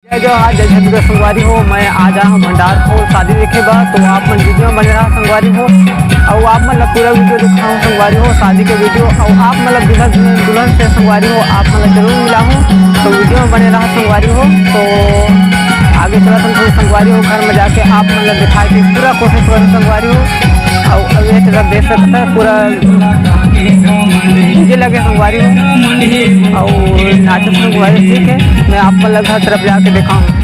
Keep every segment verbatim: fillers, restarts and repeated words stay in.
जय जोहार, जय छत्तीसगढ़ संगवारी हो। मैं आज आया हूँ भंडार खोल शादी देखे बर, तो आप मन वीडियो में बने रहा संगवारी हो, अउ आप मन ला पूरा वीडियो दिखाऊँ संगवारी हो, शादी के वीडियो, अउ आप मन ला दुल्हन, दुल्हन से संगवारी हो, आप मन ला जरूर मिलाहूँ, तो वीडियो में बने रहा संगवारी हो। तो आगे चलत हन संगवारी हो, घर में जाके आप मन ला दिखाए के पूरा कोशिश करूँ संगवारी हो। अउ, अउ ये तरफ देख सकत हव पूरा डीजे लगे संगवारी हो, अउ नाचत संगवारी, ठीक है, मैं आप मन ला घर तरफ जाके दिखाऊँ।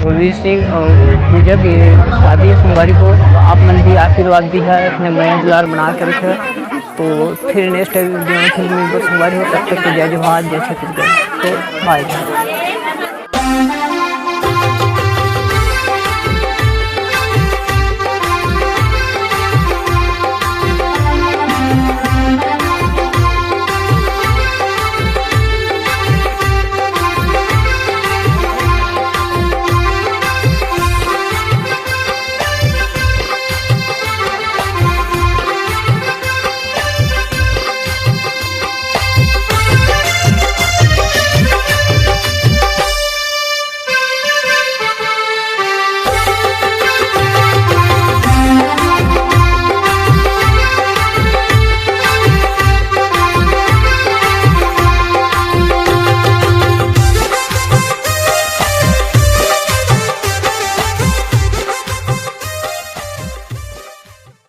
उर्वी सिंह अउ पूजा के शादी संगवारी हो, तो आप मन भी आशीर्वाद दिहा, अपने मया दुलार बना के रखे। तो फिर नेक्स्ट वीडियो में फिर मिलबो संगवारी हो, तब तक के जय जोहार, जय छत्तीसगढ़। तो बाय।